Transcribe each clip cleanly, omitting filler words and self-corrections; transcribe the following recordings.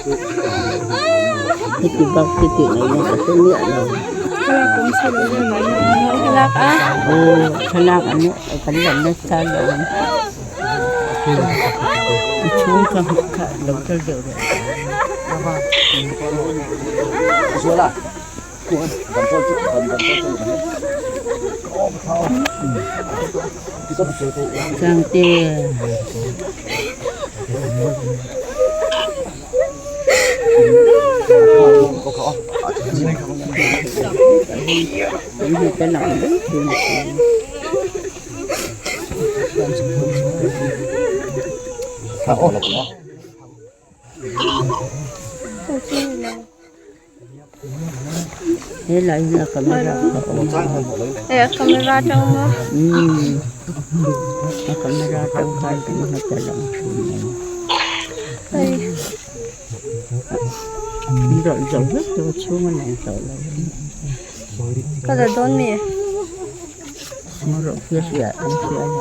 Heti bak hi tih ngaihna ka hre miah lo. Aw thlalak an kan la nasa lo ang. A chhung kha kha lo kal deuh rih. Sangte. He lai hi a camera a awm a. He a camera atang maw? Umm a camera atang khan kan hmu ta lang thin a ni. Hei. An rawlh zo vek tawh a chhung a lang tawh lo. Ka la dawn mi? An rawlh fiah fiah an fiah lo.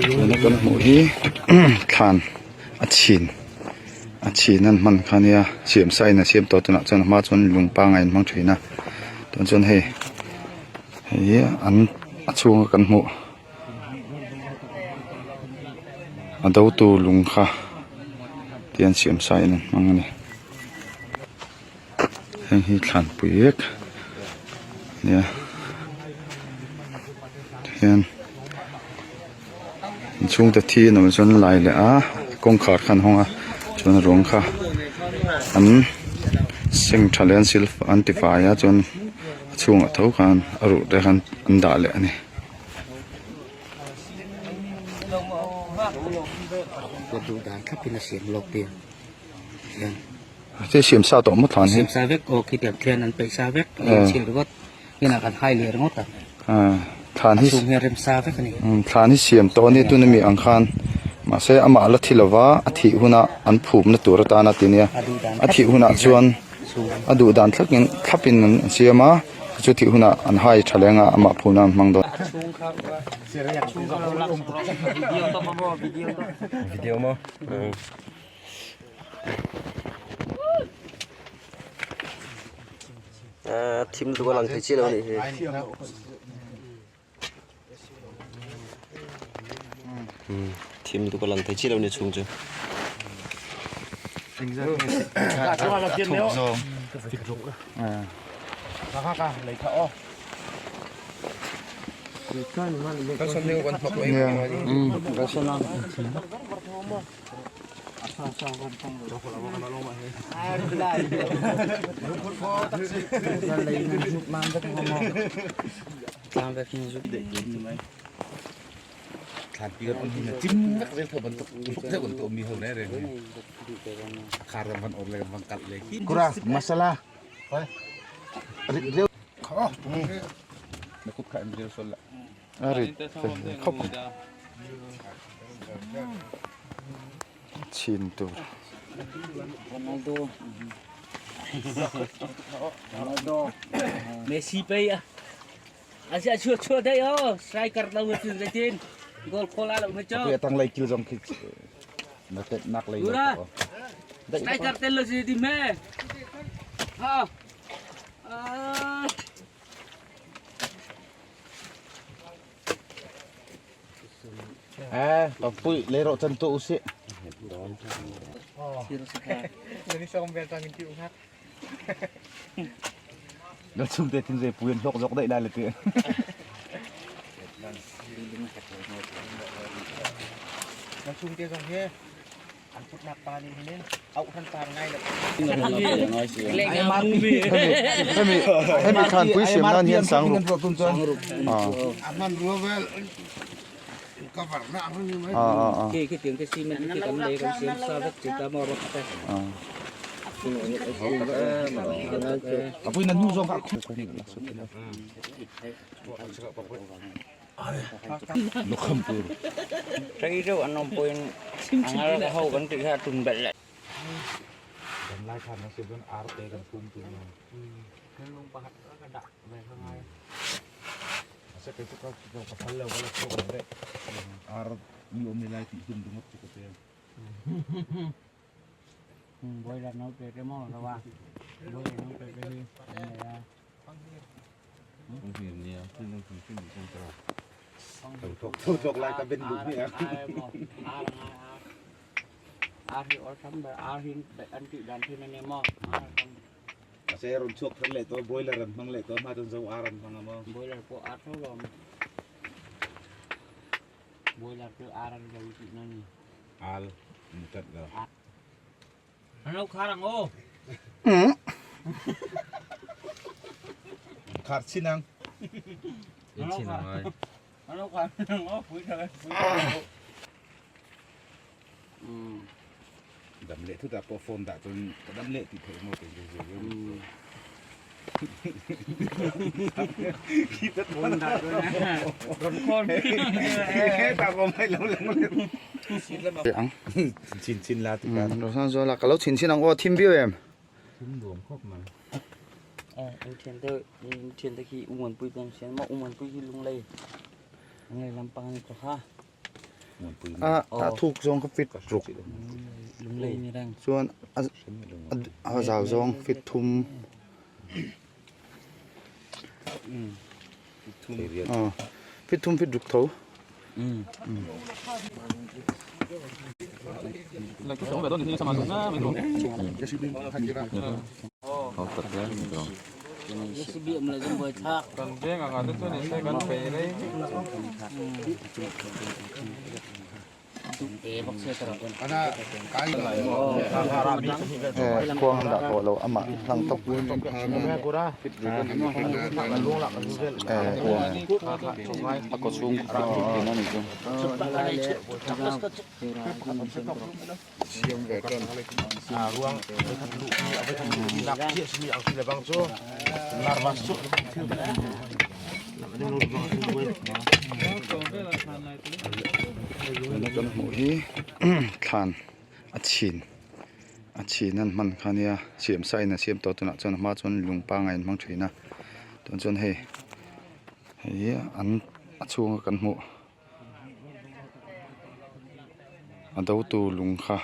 Tuna kan hmuh hi thlan a chhin a chhin an hman kha nia siam sa in a siam tawh tunah chuan a hma chuan lung pangai an hmang thin a tun chuan hei hei hi an a chhunga kan hmuh a do tu lung kha te an siam sa in an hmang a ni heng hi thlanpui vek nia tihian inchhungte thi an awm chuan lai leh a kawngkhar kha an hawng a chuan ruang kha an seng tha leh an sil an tifai a chuan a chhungah tho khan a ruh te khan an dah leh a ni. Te siam sa tawh maw thlan hi? Siam sa vek aw khi tiang khian an peih sa vek an chhil ringawt inah kan hai leh ringawt a. Thlan hi A chhung hi a rem sa vek a ni. Thlan hi siam tawh a nia tuna mi ang khan mahse amah la thi lova a thih huna an phupna tur atana ti nia a thih hunah chuan a duh dan thlapin thlapin an siam a. Chu tih hunah an hai tha leng a amah phuna an hmang dawn. Thim duh a lang thei chiah lo a nih hi. Thim duh a lang thei chiah lo a ni chhung chu. A rit khawp ang chhin tur. Messi pei a a chua chua dei o striker lo cun zeitin goal khol a lo me cho tang lei kil zong khi na tet nak lei lo striker tel lo si di me ha Eh, papui le ro chan tu usi. Nó chung te tin zai puin hlok jok dai lai le ti. Na chung te zong hi an putnak pa nih hin auh han par ngai lo. Hemi hemi khan pui siam nan hian sang ruk. Ah. Ah ah ah. Khi khi tiếng cái cement khi kan lei kan siam sa vek chi ta mo ro te. Ah. Apui na nu zong ka Lukham tur. Rei deuh an awm pawhin angal ho kan tih kha a tum belh leh. Lai khan na se don ar te kan pum tu no. Ase ke chu ka ka phal lo ka la chok re. Ar mi om ni lai ti dum dum chu ko te. Boiler no te te mo rawa. Boiler no te te hi. Thok lai ka ben lu ni a. Ar hi or tham ber ar hin an tih dan thin ania maw. Ase ron chuak thar leh to boiler an hmang leh to hma chuan zo ar an hmang a maw. Boiler pawh ar tho lawm. Boiler chu ar an zo tihna a ni. Al ni tat lo. An lo khar ang aw. Khar chin ang. An lo khar ang aw pui tha pui. Dam leh thut ah pawh phone dah chuan ka dam leh tih theih maw kei chu. Phone dah chuan rawn call. Ang. Chin chin la ti kan. Rosan zuala ka lo chhin chhin ang aw thim viau em. Thim nuam khawp mai. Eh thian te thian te khi uman pui peng sian ma uman pui hi lunglei. Lunglei lampang ni ko kha. A a thuk zawng kha fit ruk. Lunglei ni reng. Chuan a a zau zawng fit thum. Aw fit thum fit ruk tho. Khuang an dah tawh lo amah hlang tawp a kaw chhung Tuna kan hmuh hi thlan a chhin a chhin an hman kha ania siam sa in a siam tawh tunah chuan a hma chuan lung pangai an hmang thin a. Tun chuan hei hei hi an a chhunga kan hmuh a do tu lung kha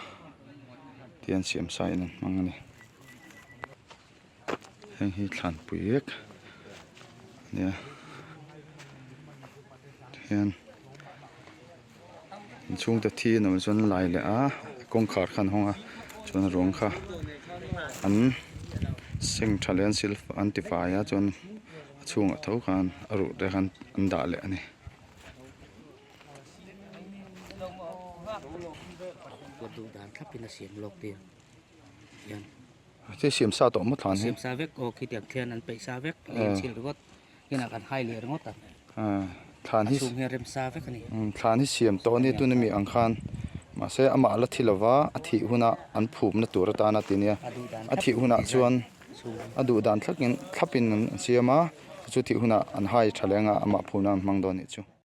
te an siam sa in an hmang a ni. Heng hi thlanpui vek a nia tihian inchhungte thi an awm chuan an lai leh a kawngkhar kha an hawng a chuan a ruang kha an seng tha leh an sil an tifai a chuan a chhungah tho khan a ruh te khan an dah leh a ni. Thil siam sa tawh maw thlan hi? Siam sa vek aw khitiang khian an peih sa vek an chhil ringawt kinah kan hai leh ringawt a. Thlan hi a chhung hian rem sa vek a ni. Thlan hi siam tawh a ni tuna mi ang khan mahse amah la thi lova a thih huna an phumna tur atana ti nia a thih hunah chuan a duh dan thlapin thlapin an siam a chu thih hunah an hai tha leng a amah phumna an hmang dawn anih chu.